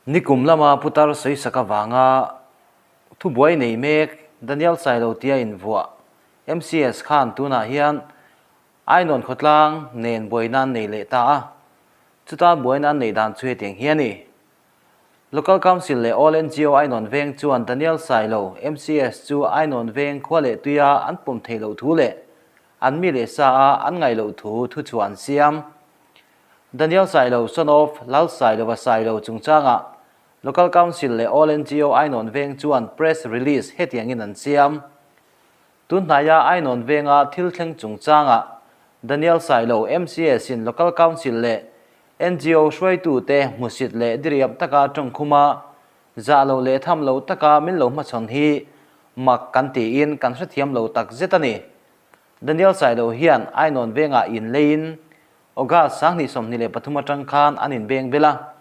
Nikum lama putar sawisak avanga thubuai nei mek Daniel Sailo tia invuah MCS khan tunah hian Ainawn khawtlang nen buaina an nei leh ta a, chuta buaina an neih dan chu hetiang hi a ni. Local Council leh All NGO Ainawn Veng chuan Daniel Sailo, MCS chu Ainawn Veng khua leh tuia an pawm theih loh thu leh an mi leh sa a an ngaih loh thu thuchhuah an siam. Daniel Sailo, son of Lal Sailova Sailo chungchangah Local Council leh All NGO Ainawn Veng chuan press release hetiangin an siam. Tunhnaia Ainawn Venga thil thleng chungchangah Daniel Sailo, MCS in Local Council leh NGO hruaitute hmusit leh diriam taka tawngkhum a, zah lo leh tham lo taka min lo hmachhawn hi mak kan tiin kan hrethiam lo tak zet a ni. Daniel Sailo hian Ainawn Vengah inleiin August 2023 atang khan an inbeng bel a.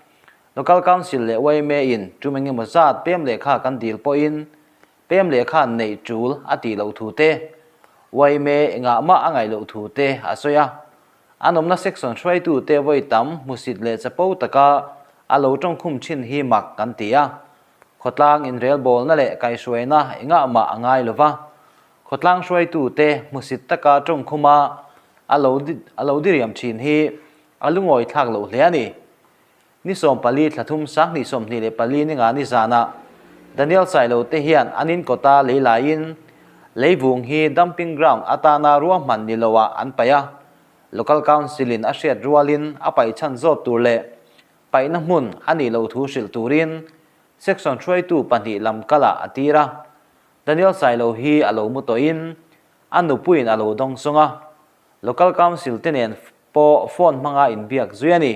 Local Council leh yma in tum engemaw zat pem lehkha kan dil pawhin pem lehkha neih tul a tih loh thu te, yma engah mah a ngaih loh thu te a sawi a. An awmna section hruaitute vawi tam hmusit leh chapo taka a lo tawngkhum thin hi mak kan ti a. Khawtlang inrelbawlna leh kaihhruaina engah mah a ngai lova. Khawtlang hruaitute hmusit taka tawngkhuma a lo a lo diriam thin hi a lungawi thlak loh hle a ni. Ni 14 thla thum 2024 ni nga ni zanah Daniel Sailo te hian an in kawta lei laiin leivung hi dumping ground atana ruahman ni loah an paih a, Local Council in a hriat rualin a paih chhan zawt tur leh paihna hmun a nih loh thu hrilh turin Section hruaitu pahnih lam kalah a tir a. Daniel Sailo hi a lo mu tawhin a nupuiin a lo dawng sawng a, Local Council te nen pawh phone hmanga inbiak zui a ni.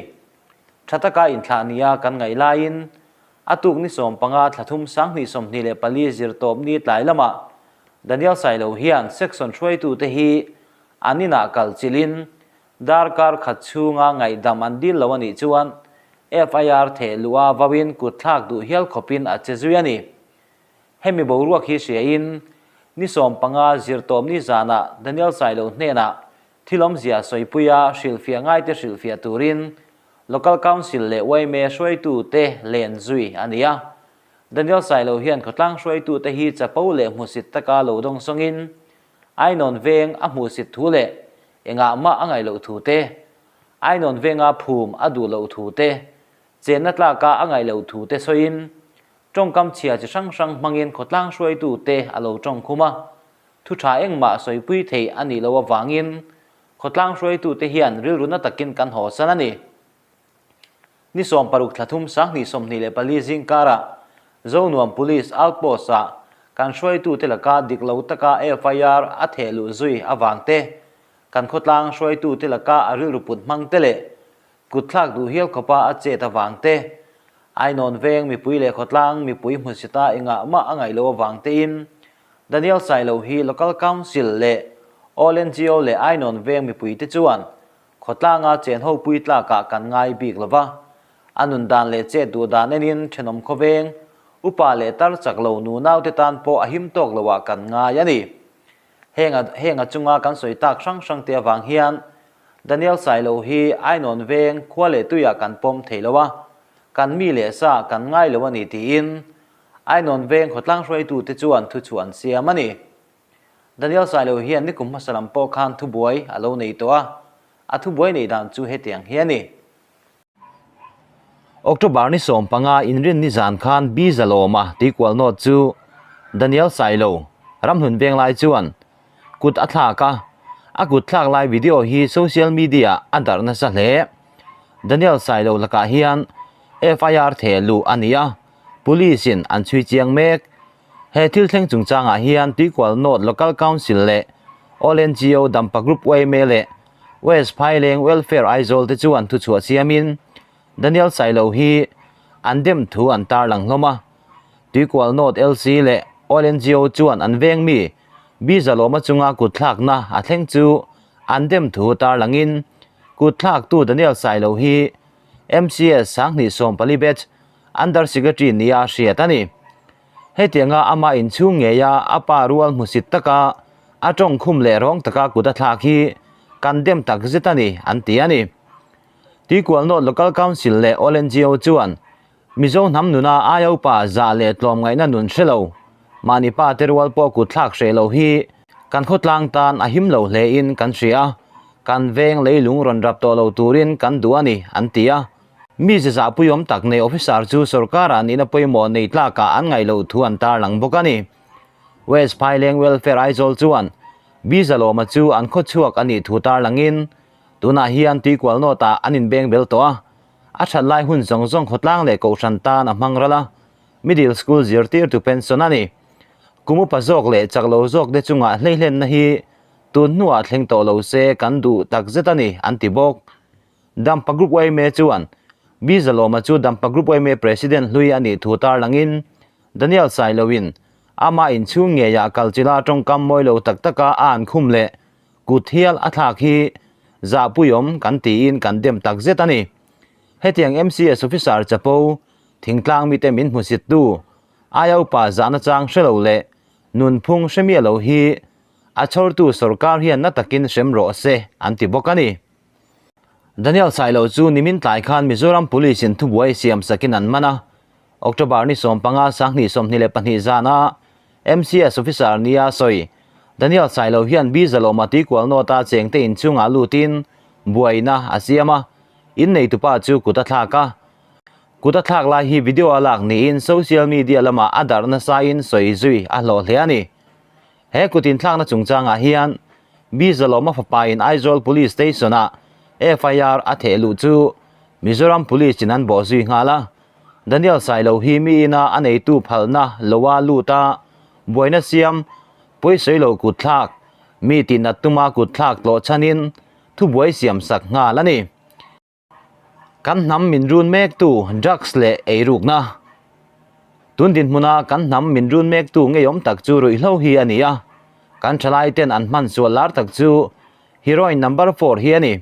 Tha taka inthlah nia kan ngaih laiin a tuk ni 15 thla thum 2024 zirtawp ni tlai lamah Daniel Sailo hian section hruaitute hi an inah kal chilhin darkar khat chhunga ngaihdam an dil lo a nih chuan FIR theh luh a vauin kut thlak duh hial khawpin a che zui a ni. Hemi boruak hi hriain ni 15 zirtawp ni zanah Daniel Sailo hnenah thil awmzia sawipuia hrilhfiah ngaite hrilhfiah turin Local Council leh yma hruaitute len zui a ni a. Daniel Sailo hian khawtlang hruaitute hi chapo leh hmusit taka lo dawng sawngin Ainawn veng a hmuhsit thu leh engah mah a ngaih loh thu te, Ainawn venga phum a duh loh thu te, chenna tlaka a ngaih loh thu te sawiin tawngkam chhia chi hrang hrang hmangin khawtlang hruaitute a lo tawngkhum a. Thu tha engmah sawipui thei a nih loh avangin khawtlang hruaitute hian rilru na takin kan haw san a ni. Ni 16 thla thum 2024 zingkarah Zonuam Police Outpost-ah kan hruaitute laka dik lo taka FIR a theh luh zui avang te, kan khawtlang hruaitute laka a rilru put hmang te leh kutthlak duh hial khawpa a chet avang te, Ainawn veng mipui leh khawtlang mipui hmunsita engah mah a ngaih loh avang tein Daniel Sailo hi Local Council leh All NGO leh Ainawn veng mipuite chuan khawtlanga chen ho pui tlakah kan ngai bik lova, a nun dan leh chet duh dan enin thenawm khawveng, upa leh tar chak lo nu naute tan pawh a him tawk loah kan ngai a ni. Heng heng a chunga kan sawi tak hrang hrang te avang hian Daniel Sailo hi Ainawn veng khua leh tuiah kan pawm thei lo a, kan mi leh sa kan ngai lo a ni tiin Ainawn veng khawtlang hruaitute chuan thuchhuah an siam a ni. Daniel Sailo hian nikum hmasa lam pawh khan thubuai a lo nei tawh a, a thubuai neih dan chu hetiang hi a ni. October ni 15 inrin ni zan khan B Zalawma tuikual nawt chu Daniel Sailo ramhlun veng lai chuan kut a thlak a, a kut thlak lai video hi social media a darh nasa hle. Daniel Sailo lakah hian FIR theh luh a ni a, Police in an chhui chiang mek. He thil thleng chungchangah hian Tuikual North Local Council leh All NGO Dampa Group yma leh West Phaileng Welfare Aizawl te chuan thuchhuah siamin Daniel Sailo hi an dem thu an tarlang hlawm a. Tuikual North LC leh All NGO chuan an veng mi B Zalawma chunga kutthlakna a thleng chu an dem thu tarlangin kutthlaktu Daniel Sailo hi MCS 2014 batch Under Secretary nia hriat a ni. Hetianga ama inchhung ngeia a pa rual hmusit taka a tawngkhum leh rawng taka kut a thlak hi kan dem tak zet a ni, an ti a ni. Tuikual North Local Council leh All NGO chuan Mizo hnam nuna aia upa zah leh tlawmngaihna nun hre lo, mahni pa te rual pawh kut thlak hreh lo hi kan khawtlang tan a him lo hlein kan hria a, kan veng leilung rawn rap tawh lo turin kan duh a ni, an ti a. Mi ze zahpuiawm tak nei officer chu sorkarah nihna pawimawh nei tlakah an ngaih loh thu an tarlang bawk a ni. West Phaileng Welfare Aizawl chuan B Zalawma chu an khawchhuak a nih thu tarlangin tunah hian tuikual nawtah an inbeng bel tawh a, a that lai hun zawng zawng khawtlang leh kohhran tan a hmang ral a, middle school zirtirtu pension a ni. Kum upa zawk leh chak lo zawk te chungah hleihlenna hi tun hnuah thleng tawh lo se kan duh takzet a ni, an ti bawk. Dampa Group yma chuan B Zalawma chu Dampa Group yma President hlui a nih thu tarlangin Daniel Sailoin ama inchhung ngeiah kalchila tawngkam mawi lo tak taka a an khum leh kut hial a thlak hi zahpuiawm kan tiin kan dem tak zet a ni. Hetiang MCS officer chapo, thingtlang mite min hmusittu, aia upa zahna chang hre lo leh nunphung hre miah lo hi a chhawrtu sorkar hian na takin hrem rawh se an ti bawk a ni. Daniel Sailo chu nimin tlai khan Mizoram Police in thubuai siam sakin an man a, October ni 15 2022 zana MCS officer nia sawi Daniel Sailo hian B Zalawma tuikual nawta chengte inchungah lutin buaina a siam a, inneitupa chu kut a thlak a. Kut a thlak lai hi video a lak niin social media lamah a darh nasain sawi zui a hlawh hle a ni. He kut inthlakna chungchangah hian B Zalawma fapain Aizawl Police Station-ah FIR a theh luh chu Mizoram Police in an bawh zui nghal a. Daniel Sailo hi mi ina a neitu phalna loa lut a, buaina siam, pawisawi lo kutthlak, mi tihnat tuma kutthlak tlawh chhanin thubuai siam sak nghal a ni. Kan hnam min run mektu drugs leh eirukna. Tun dinhmuna kan hnam min run mektu ngeiawm tak chu ruihhlo hi a ni a, kan thalai ten an hman sual lar tak chu heroin number four hi a ni.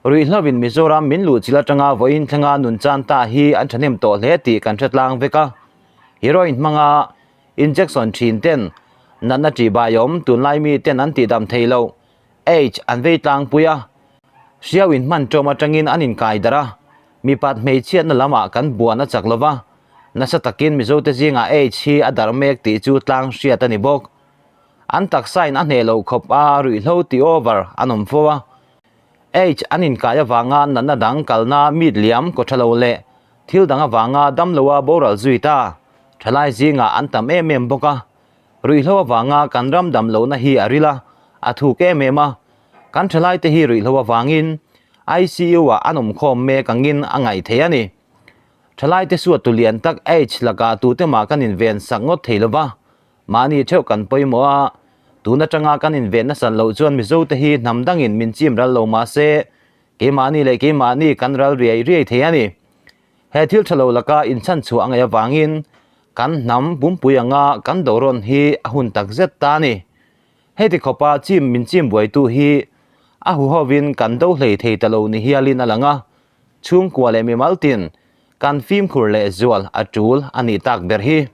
Ruihhlo in Mizoram min luhchilh atanga vawiin thlenga nun chan ta hi an thahnem tawh hle tih kan hre tlang vek a. Heroin hmanga injection thin ten natna ṭihbaiawm tunlai mi ten an tihdam thei loh Age an vei tlangpui a, hriau in hman ṭawm aṭangin an inkai darh a, mipat hmeichhiatna lamah kan buan a chak lova, nasa takin Mizote zingah age hi a darh mek tih chu tlang hriat a ni bawk. An taksa in a hneh loh khawp a ruihhlo ti over an awm fo a, age an inkai avanga natna dang kalna mit liam kaw ṭha lo leh thil dang avanga damloa boral zui ta ṭhalai zingah an tam em em bawk a. Ruihhlo avanga kan ram dam lohna hi a ril a, a thuk em em a. Kan thalaite hi ruihhlo avangin ICU ah an awmkhawm mek angin a ngaih theih a ni. Thalaite suatu lian tak AIDS lakah tute mah kan inven sak ngawt thei lova, mahni theuh kan pawimawh a, tun atanga kan inven nasat loh chuan Mizote hi hnam dangin min chim ral lo mahse keimahni leh keimahni kan ral riai riai thei a ni. He thil tha lo laka inchhanchhuah a ngaih avangin kan hnam pumpui anga kan dorawn hi a hun tak zet ta a ni. Heti khawpa chim min chim buaitu hi a huhovin kan do hlei thei ta lo ni hialin a lang a, chhungkua leh mimal tin kan fimkhur leh zual a tul a nih tak ber hi.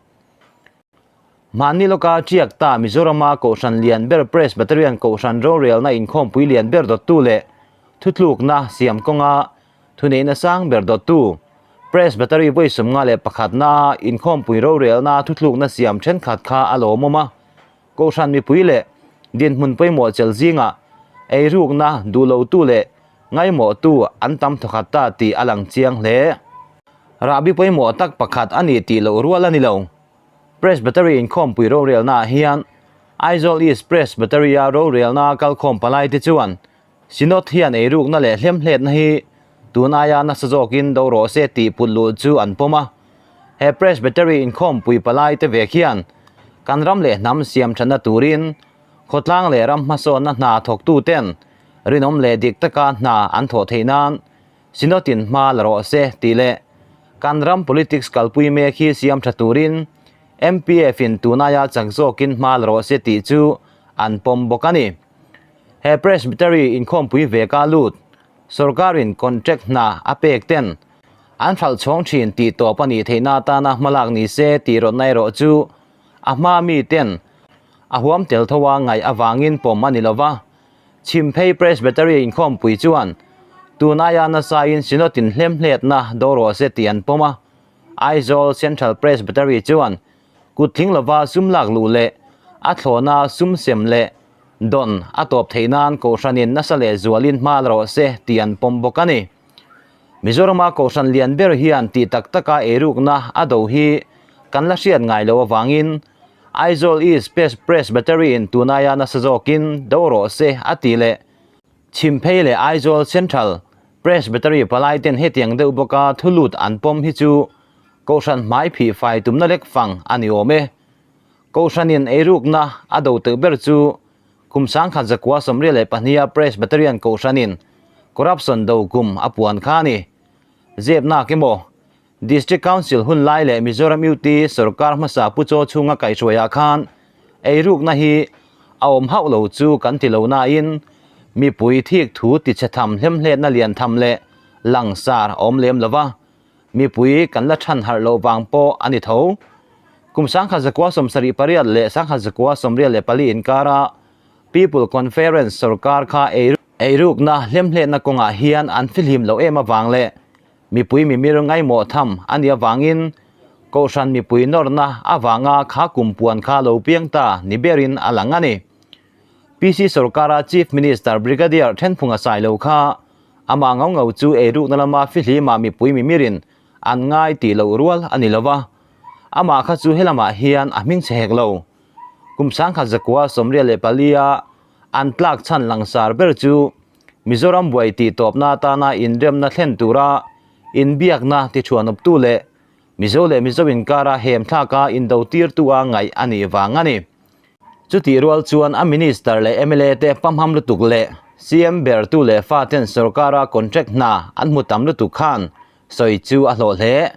Mahni lawka tiak ta Mizorama Kohhran lian ber Presbyterian Kohhran rorelna inkhawmpui lian ber dawttu leh thutlukna siam kawnga Thuneihna sang ber dawttu, Presbytery vawi 51 na inkhawmpui rorelna thuthlukna siam thenkhat kha a lawmawm a. Kohhran mipui leh dinhmun pawimawh chel zingah eirukna duhlotu leh ngaimawhtu an tam thawkhat ta tih a lang chiang hle. Rahbi pawimawh tak pakhat a ni tih loh rual a ni lo. Presbytery inkhawmpui rorelnaah hian Aizawl East Presbytery-a rorelna kalkhawm palaite chuan Synod hian eirukna leh hlemhletna hi tun aia nasa zawkin do rawh se tih put luh chu an pawm a. He Presbytery inkhawmpui palai te vek hian kan ram leh hnam siam thatna turin khawtlang leh ram hmasawnna hna thawktu ten rinawm leh dik taka hna an thawh theih nan Synod in hma la rawh se tih leh kan ram politics kalpui mek hi siam tha turin MPF in tun aia chak zawkin hma la rawh se tih chu an pawm bawk a ni. He Presbytery inkhawmpui veka lut sorkarin contract hna a pek ten an hralh chhawng thin tih tawp a nih theihna atana hmalak ni se tih rawtna erawh chu a hma mi ten a huam tel tho a ngaih avangin pawm a ni lova. Chhimphei Presbytery inkhawmpui chuan tun aia nasain Synod-in hlemhletna do rawh se tih an pawm a. Aizawl Central Presbytery chuan kut tling lova sum lak luh leh a thlawhna sum sem leh dawn a tawp theih nan Kohhranin nasa leh zualin hma la rawh se tih an pawm bawk a ni. Mizorama Kohhran lian ber hian tih tak taka eirukna a do hi kan la hriat ngai loh avangin Aizawl East Presbytery in tunaia nasa zawkin do rawh se a ti leh. Chhimphei leh Aizawl Central Presbytery palaiten hetiang deuh bawka thu lut an pawm hi chu Kohhran hmai phih fai tumna lek fang a ni awm e. Kohhranin eirukna a do teuh ber chu kum 1992 a Presbyterian Kohhranin corruption do kum a puan kha a ni. Zepnak emaw District Council hun lai leh Mizoram UT sorkar hmasa Pu Chaw chhunga kaihhruaiah khan eirukna hi a awm hauh lo chu kan ti lo nain mipui thik thu tichhe tham hlemhletna lian tham leh langsar a awm lem lo va, mipui kan la chhan harh loh vang pawh a ni tho. Kum 1978 leh 1984 inkara People Conference sorkar kha eirukna hlemhletna kawngah hian an fihlim loh em avang leh Mipui mimir ngaimawh tham a nih avangin Kohhran mipui nawrna avanga kha kum puan kha lo piang ta ni berin a lang a ni. PC sorkara Chief Minister Brigadier Thenphunga Sailo kha amah ngau ngau chu eirukna lama fihlima mipui mimirin an ngai tih loh rual a ni lova, amah kha chu helamah hian a hming chhe hek lo. Kum 1984 a an tlak chhan langsar ber chu Mizoram buai tih tawpna atana inremna thlen tura inbiakna tichhuanawptu leh Mizo leh Mizo inkara hem thlaka indo tirtua ngaih a nih vang a ni. Chutih rual chuan a Minister leh mla te pamham lutuk leh CM bertu leh faten sorkara contract hna an hmu tam lutuk khan sawi chu a hlawh hle.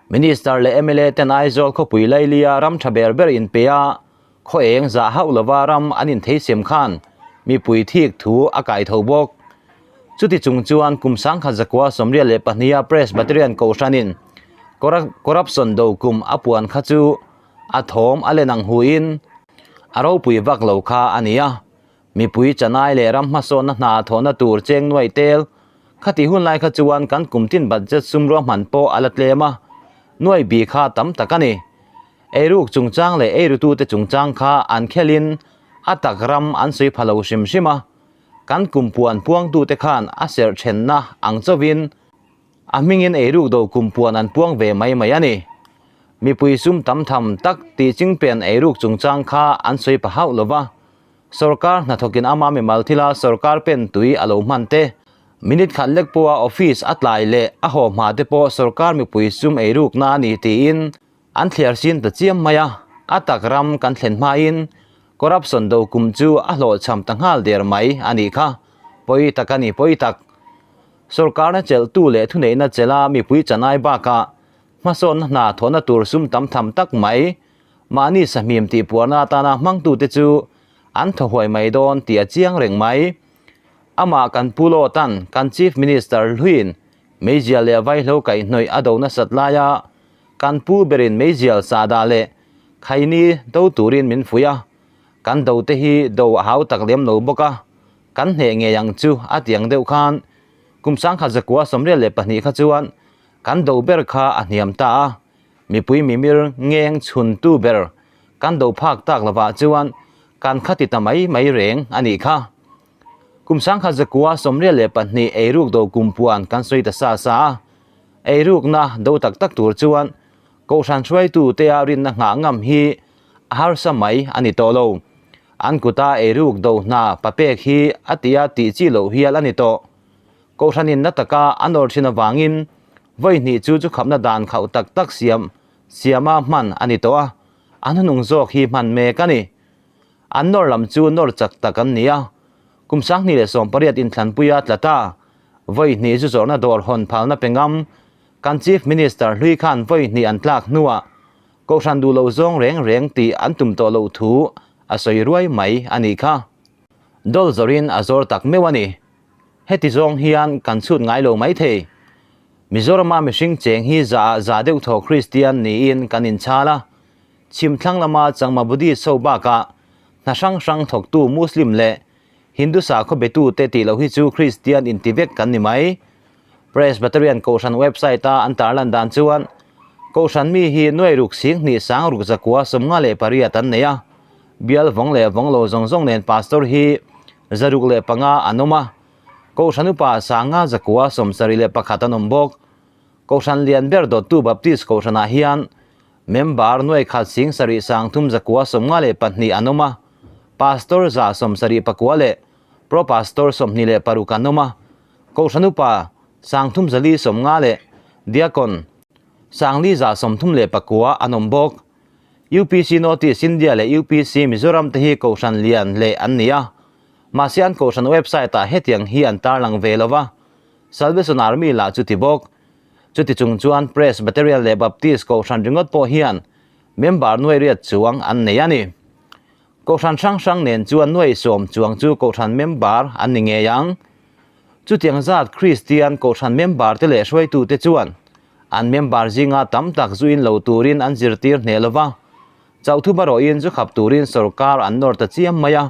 Minister leh mla ten Aizawl khawpui Lailia ram tha ber ber inpe a, Khaw eng zah hauh lova ram an intheisem khan mipui thik thu a kai tho bawk. Chuti chung chuan kum 1992 a Presbyterian Kohhranin corruption do kum a puan kha chu a thawm a len ang huin a ropui vak lo kha a ni a. Mipui chanai leh ram hmasawnna hna thawhna tur cheng nuai tel khati hun lai kha chuan kan kum tin budget sum ruahman pawh a la tlem a, nuai bi kha tam tak a ni. Eiruk chungchang leh eirutute chungchang kha an khelin a tak ram an sawi pha lo hrim hrim a, kan kum puan puangtute khan a serh thenna ang chauhin a hmingin eiruk do kum puan an puang ve mai mai a ni. Mipui sum tam tham tak tih chingpen eiruk chungchang kha an sawi pha hauh lo va, sorkar hnathawkin ama mimal thila sorkar pen tui a lo hman te, minute khat lek pawha office a tlai leh a haw hma te pawh sorkar mipui sum eirukna a ni tiin An thliar sin ta chiam mai a, a tak ram kan thlen hmain corruption do kum chu a hlawhchham ta nghal der mai a nih kha. Pawi tak a ni, pawi tak. Sorkarna chelhtu leh thuneihna chelha mipui chanai bakah hmasawnna hna thawhna tur sum tam tham tak mai mahni sahmim tihpuarna atana hmangtute chu an thaw huai mai dawn tih a chiang reng mai. Amah kan Pu Lawtan kan Chief Minister hluiin meizial leh vaihlo kaihhnawih a do nasat laia Kan pu berin meizial sahdah leh khaini do turin min fuih a, kan do te hi do a hau tak lem lo bawk a, kan hneh ngei ang chu a ti ang deuh khan kum 1992 kha chuan kan do ber kha a hniam ta a, mipui mimir ngeng chhuntu ber kan do phak tak lovah chuan kan khati ta mai mai reng a nih kha. Kum 1992 eiruk do kum puan kan sawi ta sa sa a, Eirukna do tak tak tur chuan Kohhran hruaitu tea rinna nghah ngam hi a harsa mai a ni tawh lo. An kuta eiruk do hna papek hi a tia tih chi loh hial a ni tawh. Kohhranin na taka a nawr thin avangin vawi hnih chu chu khapna dan khauh tak tak siam siama hman a ni tawh a, a hnuhnung zawk hi hman mek a ni. An nawr lam chu nawr chak tak an ni a, kum 2018 inthlanpuia tla ta Vawi hnih zu zawrhna dawr hawn phalna pe ngam, kan Chief Minister hlui khan vawi hnih an tlak hnuah Kohhran duh loh zawng reng reng tih an tum tawh loh thu a sawi ruai mai a nih kha. Dawl zawrin a zawr tak meuh a ni. Heti zawng hian kan chhut ngai lo mai thei. Mizorama mihring cheng hi za ah za deuh thaw Kristian niin kan inchhal a. Chhim thlang lama Changma Buddhist ho bakah hna hrang hrang thawktu Muslim leh Hindu sakhaw betute tih loh hi chu Kristian inti vek kan ni mai. Presbyterian Kohhran website-a an tarlan dan chuan, Kohhran mi hi nuai ruk sing hnih sang ruk zakua 58 an nei a. Bial vawng leh vawng lo zawng zawng nen Pastor hi 605 an awm a. Kohhran upa 5971 an awm bawk. Kohhran lian ber dawttu Baptist Kohhranah hian member nuai khat sing sarih sang thum zakua 52 an awm a. Pastor 179 leh Pro Pastor 26 an awm a. Kohhran upa 3450 leh Diakon 5139 an awm bawk. UPC North East India leh UPC Mizoram te hi Kohhran lian leh an ni a. Mahse an Kohhran website ah hetiang hi an tarlang ve lo va. Salvation Army lah chu ti bawk. Chuti chung chuan Presbyterian leh Baptist Kohhran ringawt pawh hian member nuai riat chuang an nei a ni. Kohhran hrang hrang nen chuan nuai sawm chuang chu Kohhran member an ni ngei ang. Chutiang zat Kristian Kohhran member te leh hruaitute chuan an member zinga tam tak zuin lo turin an zirtir hneh lo va. Chauhthu barawhin zu khap turin sorkar an nawr ta chiam mai a.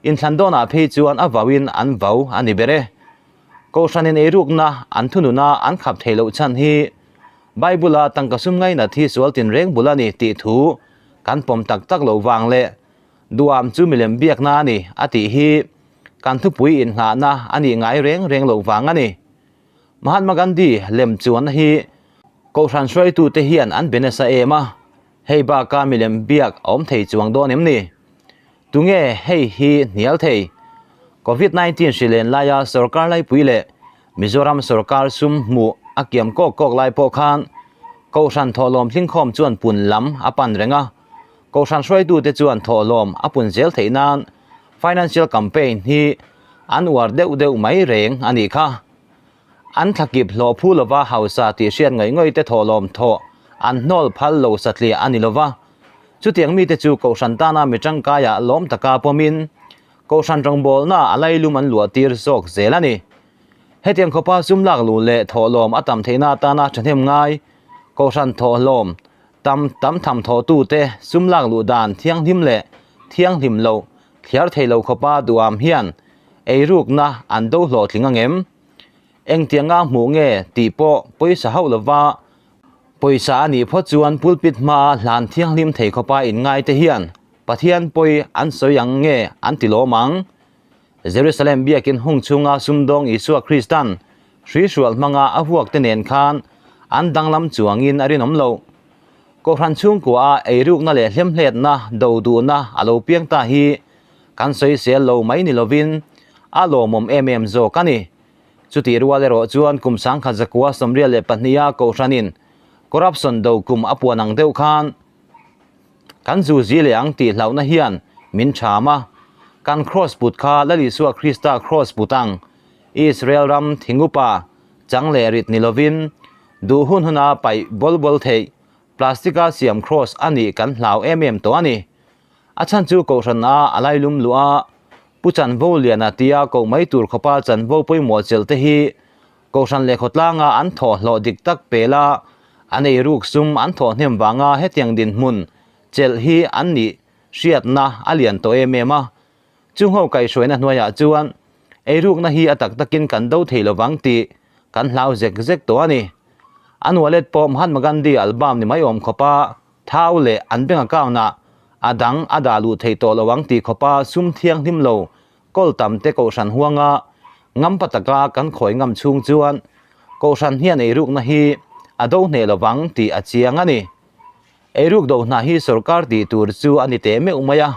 Inthlan dawnah phei chuan a vauin an vau a ni ber e. Kohhranin eirukna an thununa an khap theih loh chhan hi Bible-a tangka sum ngainat hi sual tinreng bul a ni tih thu kan pawm tak tak loh vang leh duam chu milem biakna a ni a tih hi kan thupui inngahna a nih ngai reng reng loh vang a ni. Mahatma Gandhi lem chuanna hi Kohhran hruaitute hian an be nasa em a, hei baka milem biak a awm thei chuang dawn em ni? Tunge hei hi hnial thei? Covid 19 hri len laia sorkar laipui leh Mizoram sorkar sum hmuh a kiam kawk kawk lai pawh khan Kohhran thawhlawm hlingkhawm chuan pun lam a pan reng a. Kohhran hruaitute chuan thawhlawm a pun zel theih nan financial campaign hi an uar deuh deuh mai reng a nih kha. An thlakip hlawh phu lova hausa tih hriat ngaih ngawih te thawhlawm thawh an hnawl phal lo satliah a ni lova. Chutiang mite chu Kohhran tana mi tangkaiah lawm taka pawmin Kohhran rawngbawlna a lailum an luah tir zawk zel a ni. Hetiang khawpa sum lak luh leh thawhlawm a tam theihna atana thahnem ngai Kohhran thawhlawm tam tam tham thawhtute sum lak luh dan thianghlim leh thianghlim loh thliar thei lo khawpa duham hian eirukna an do hlawhtling angem? Engtianga hmuh nge tih pawh pawisa hauh lova pawisa a nih phawt chuan pulpit hmaa hlan thianghlim thei khawpa inngaite hian Pathian pawi an sawi ang nge an ti lawm ang? Jerusalem biakin hung chhunga sumdawng Isua Kristan hruihrual hmanga a vuakte nen khan an danglam chuangin a rinawm lo. Kohhran chhungkua a eirukna leh hlemhletna do duhna a lo piang ta hi kan sawisel lo mai ni lovin a lawmawm em em zawk a ni. Chutih rual erawh chuan kum 1982 a Kohhranin corruption do kum a puan ang deuh khan Kan zu zi leh ang tih hlauhna hian min cham a, kan kraws put kha Lal Isua Krista kraws put ang, Israel ram thingupa chang leh rit ni lovin, duh hun huna paih bawl bawl theih plastic-a siam kraws a nih kan hlau em em tawh a ni. A chhan chu Kohhran a a lailum luh a, Pu Chanvo Liana tia koh mai tur khawpa chanvo pawimawh chelh te hi Kohhran leh khawtlanga an thawh hlawh dik tak pel a, an ei ruk sum an thawh hnem vanga hetiang dinhmun chelh hi an nih hriatna a lian tawh em em a. Chungho kaihhruaina hnuaiah chuan ei rukna hi a tak takin kan do thei lovang tih kan hlau zek zek tawh a ni. An wallet pawh Mahatma Gandhi album ni mai awm khawpa thau leh an bank account-ah a dang a dah luh thei tawh lo ang tih khawpa sum thianghlim lo Kawl tam te Kohhran huanga ngam pataka kan khawi ngam chhung chuan Kohhran hian eirukna hi a do hneh lovang tih a chiang a ni. Eiruk do hna hi sorkar tih tur chu a ni teh meuh mai a,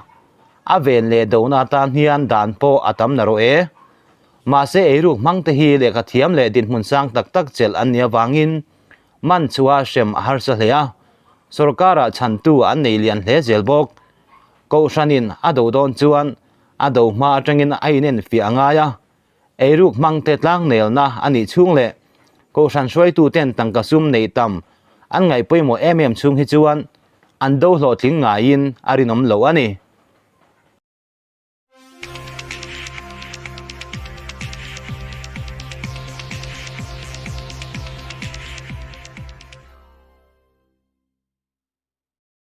a ven leh dona atan hian dan pawh a tam na rawh e. Mahse eiruk hmang te hi lehkha thiam leh dinhmun sang tak tak chelh an nih avangin man chhuah hrem a harsa hle a, sorkarah chhantu an nei lian hle zel bawk. Kohhranin a do dawn chuan a do hma atangin a inenfiah a ngai a, eiruk hmangte tlangnelna a nih chhung leh Kohhran hruaituten tangka sum neih tam an ngaih pawimawh em em chhung hi chuan an do hlawhtling ngaiin a rinawm lo a ni.